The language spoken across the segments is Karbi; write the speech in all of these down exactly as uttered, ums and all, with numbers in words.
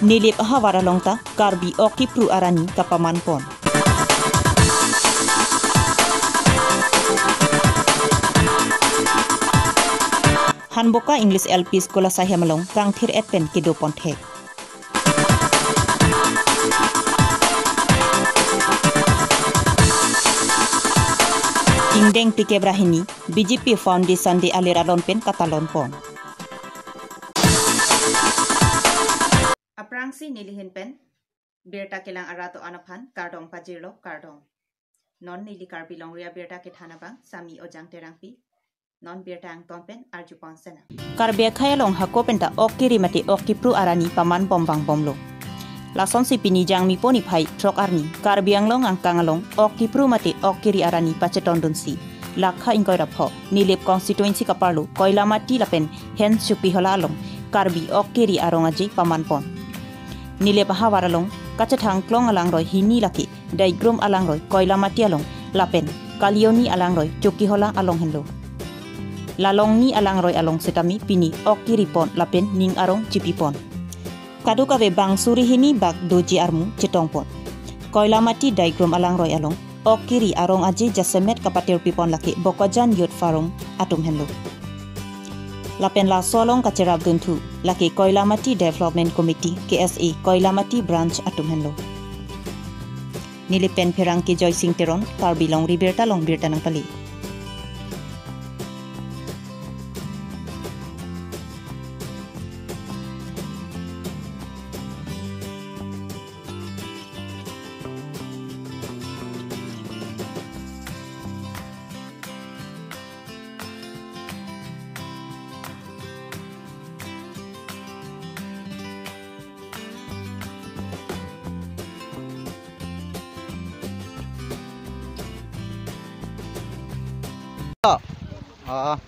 Nilip ahavar along ta Karbi ok kipru arani kapaman pon. Hanboka English L P School asaihem along kangthir-et pen kedo pon thek. Ingdeng Tikep Rahini, B J P Foundation Day alir alon pen katalon pon. Aphrangsi nelihin pen birta kelang arat do-an aphan kardom pajirlo, kardom. Non neli Karbi Longri abirta kethan abang Sami Ojang Terangpi. Non birta angton pen arju pon sena. Karbi akhei along hako penta ok kiri mate ok kipru arani paman bom vang bomlo. Lasonsi pini Jangmi po niphai throk arni Karbi Anglong angkang along ok kipru mate ok kiri arani pachetondunsi Lakha ingkoi ra pho Nilip constituency kaparlo Koilamati lapen Hen Chokihola along Karbi ok kiri arong aje paman pon. Nilip ahavar along kachethang Klong alangroi hini lake Daigrum alangroi Koilamati along lapen Kalioni alangroi Chokihola along henlo. Lalongni alangroi along setame pini ok kiri pon lapen ning arong chipi pon. Kadokave bang suri hini bak doji armu chetong pon. Koilamati Daigrum alangroi along ok kiri arong aje jasemet kapatirpi pon lake Bokajan Youth Forum atum henlo. Lapen laso along kacherapdun thu lake Koilamati Development Committee, K S A, Koilamati Branch atum henlo. Nilip pen pherangke Joysing Teron, Karbi Longri Birta along birta nangpale. Ah.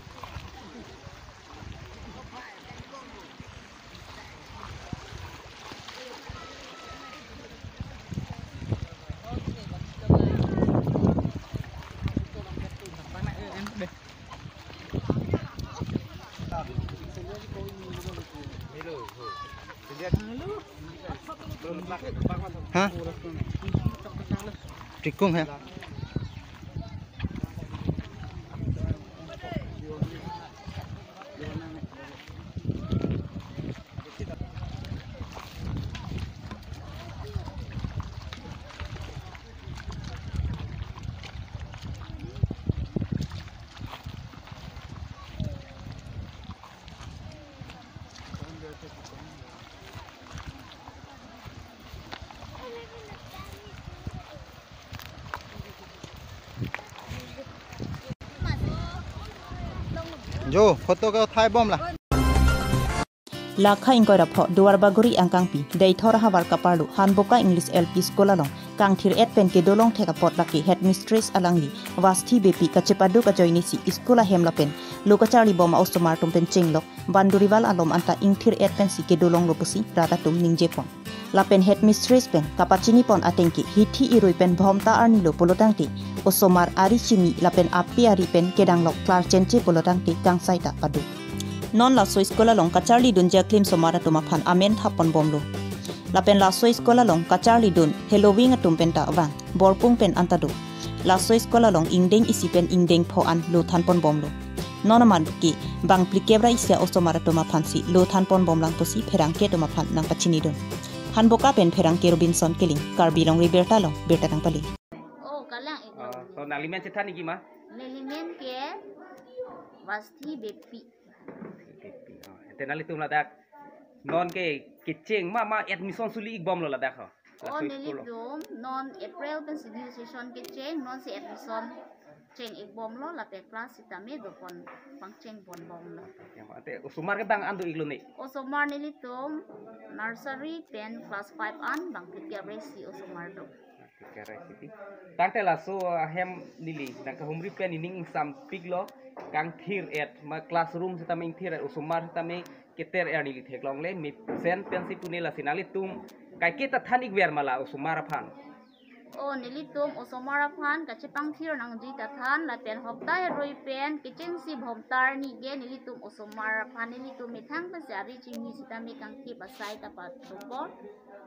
Ha? Tikung ha? Jo, photo ke uthai bom la. Lakha ingkoi ra pho Duarbagori angkangpi Deithor ahavar kaparlo Hanboka English L P School along kangthir-et pen kedo long thek apot lake headmistress alangli Vasti Beypi kachepaduk ajoinesi school ahem lapen lo kacharli bom a-osomar atum pen chenglok Bandurival alom anta ingthir-et pensi kedo longlo pusi rat atum ningje pon. Lapen headmistress pen kapachini pon ateng ke hithi irui pen bhomta arnilo pulotangte osomar ari chimi lapen ape ari pen kedanglok klar chenche pulotangte kangsai ta paduk. Non laso school along kacharlidun jaklim osomar atum aphan amen thap pon bomlo. Lapen laso school along kacharlidun heloving atum penta vang borpung pen anta do. Laso school along ingdeng isi pen ingdeng pho an lo than pon bomlo. Non amat ke bang phlikep ra isi a-osomar atum aphansi lo than pon bomlang pusi pherangke atum aphan nangpachinidun. Hanboka pen pherangke Robinson Killing, Karbi Longri Birta along birta nangpale. Oh, kalang ik. Ah, so nangli men chethan niki ma? Neli men ke Vasti Beypi. Beypi, ah. Ante nanglitum ladak non ke kecheng ma, ma admission suli ik bomlo ladak ho? Oh, laso school along. Nelitum non April pensi new session kecheng, nonsi admission cheng ik bomlo, lapen class sitame do pon pangcheng pon bomlo. Ya, ante osomar ke bang an do iklo ne? Osomar nelitum nursery pen class five an bang phlikep ra isi osomar do. Phlikep ra isi. Tangte laso ahem neli nangkahumri pen nening ingsampiklo, kangthir-et ma classroom sitame ingthir-et, osomar sitame keter-er neli theklongle, mesen pensi pune, lasi nanglitum kaike ta than ikver ma la osomar aphan? O nelitum osomar aphan kachepangthir nangji ta than lapen hopta heroi pen kechengsi bhomtar ni ke nelitum osomar aphan nelitum methang pensi ari chingni sitame kangthip asai ta patupon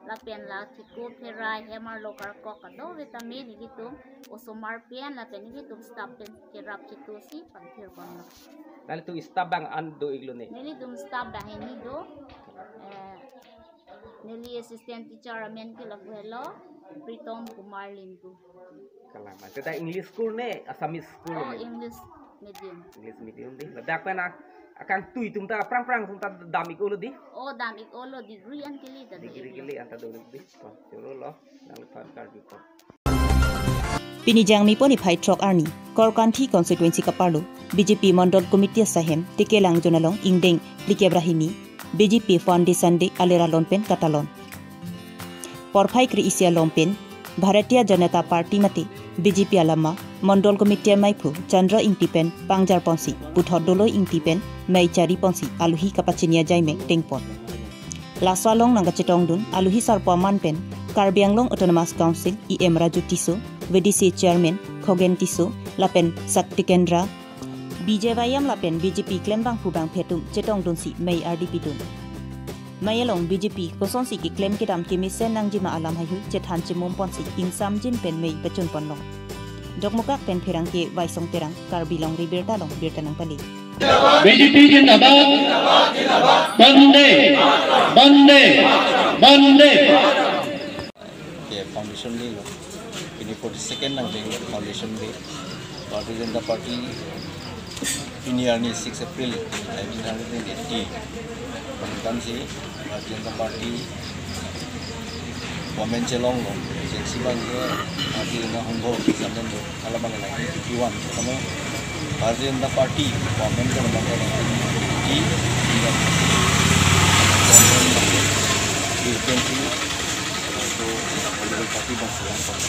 lapen la thiko pherai hem arlo karkok kadokave tame nelitum osomar pen lapen nelitum staff pen cherap chetosi pangthir ponlo. Nanglitum staff abang an do-iklo ne? Nelitum staff abang hini do. Eh, neli assistant teacher amen ke lapu helo Pritom Kumar Limbu. Kalang ma. Seta English school ne, Assamese school Oh, ne? English medium. English medium dei. Ladak pen a, akangtui atum ta prang prang atum ta dam-iklo dei. Oh, dam-iklo, degree an kele ta Degree do-iklo. Kele an ta do dei. Oh, choro lo. Nang thon kar di ko. Pini Jangmi pon niphai throk arni, Korkanthi constituency kaparlo, B J P Mondol Committee asahem, Tekelang Zone along ingdeng phlikep ra hini, B J P Foundation Day aler alon pen katalon. Porphai kre-isi along pen, Bharatiya Janata Party mate, B J P alama, Mondol Committee amaiphu, Chandra Ingti pen, pangjar ponsi, puthot Doloi Ingti pen, mei chari ponsi, aluhi kapachini ajai me tengpon. Laso along nangkachetongdun aluhi sarpo aman pen Karbi Anglong Autonomous Council E M Raju Tisso, V D C Chairman Khogen Tisso, lapen Sakti Kendra, B J Y M lapen B J P klembangphu bangphe atum chetongdunsi mei ardi pidun. Mei along B J P kosonsi keklem kedam kemesen nangjima alam haihui chethan chemum ponsi ingsamjin pen mei pachun ponlong. Dokmoka pen pherangke Vaisong Terang, Karbi Longri Birta along birta nangpale. B J P zindabad. Bande. Bande. Bande. Ke Foundation Day lo. Pini forty second nangdeng Foundation Day. Bharatiya Janata Party pini arni six April nineteen hundred and eighty. Pangkan si Bharatiya Janata Party government chelonglo. Agency abang ke Bharatiya Janata Hongho samen do. Hala abang nineteen fifty-one. Kami Bharatiya Janata Party government ke abang nineteen fifty-one. Government abang ke European Union. So, political party abang selang pon.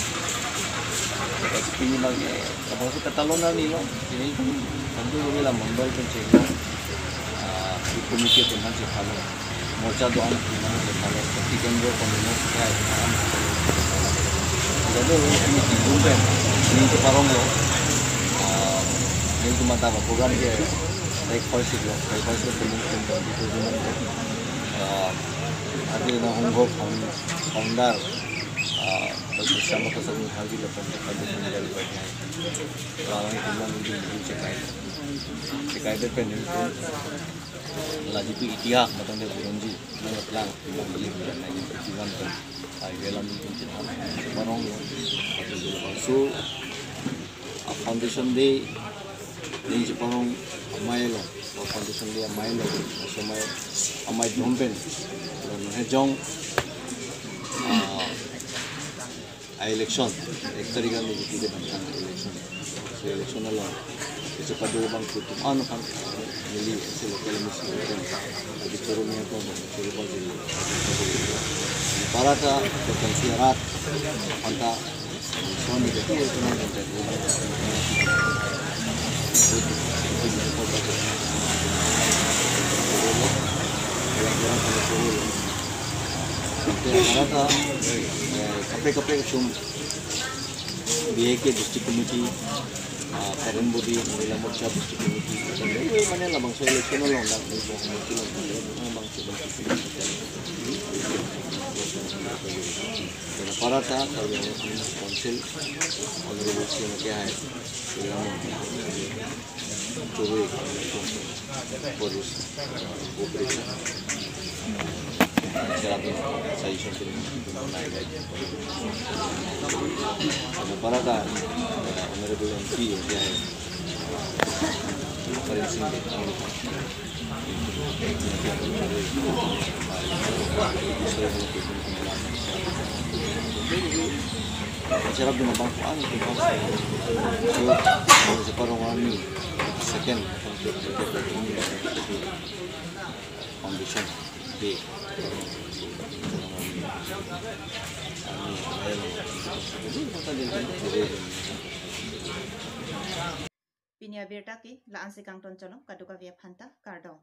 Pini abang ke, abang si katalon arni lo. Pini tentu kami la Mondol pen chenglo. Ah, di committee pen han chephalo. Morcha do-an pen han chephalo. Seperti kendro komunis kai han. Jadi ini di Gumpen, ini di Parong lo. Ah, ini cuma tahu program dia. Breakfast itu, breakfast itu penting, penting, itu penting. Ah, Bharatiya Janata Hongho found-, founder, ah, Doctor Shyama Prasad Mukherjee lapen Pandit Deen Dayal Upadhyay. Lalang itu bilang itu, itu chekai. Chekai itu pen itu. Lagi itu itihas matang dia belum di, belum lang, belum di, dan lagi itu kiwan kan. Ai, velam itu chekai. Parong lo. So, a Foundation Day, ning cheparong amei lo, a Foundation Day amei lo, a somai amei dompen, lo no hejong, ah, a election, ek tarik an neli kide bangkang election. So election along, ese padu bang kutum anu kan, neli ese local M C kan, jadi choro niya ko, choro bang jadi. Para ta, potensi arat, anta, Kaprek kaprek atum B A K District Committee, ah, Parong Bodi, Mahila Morcha District Committee, mane labangso election along dak, labangso, labangso. Para ta, Karbi Anglong Council, Honorable C M ke hai, Sri Ram, Chowri, Police, Cooperation. Sera pun, saya isu pun, pun naik lagi. Para ta, Honorable M P ke hai, Karen Singh, Acara bina bang kuan itu kan. So, separuh kami second foundation day. Pini abirta ke la-ansi kangton cholo, kadokave aphanta kardom.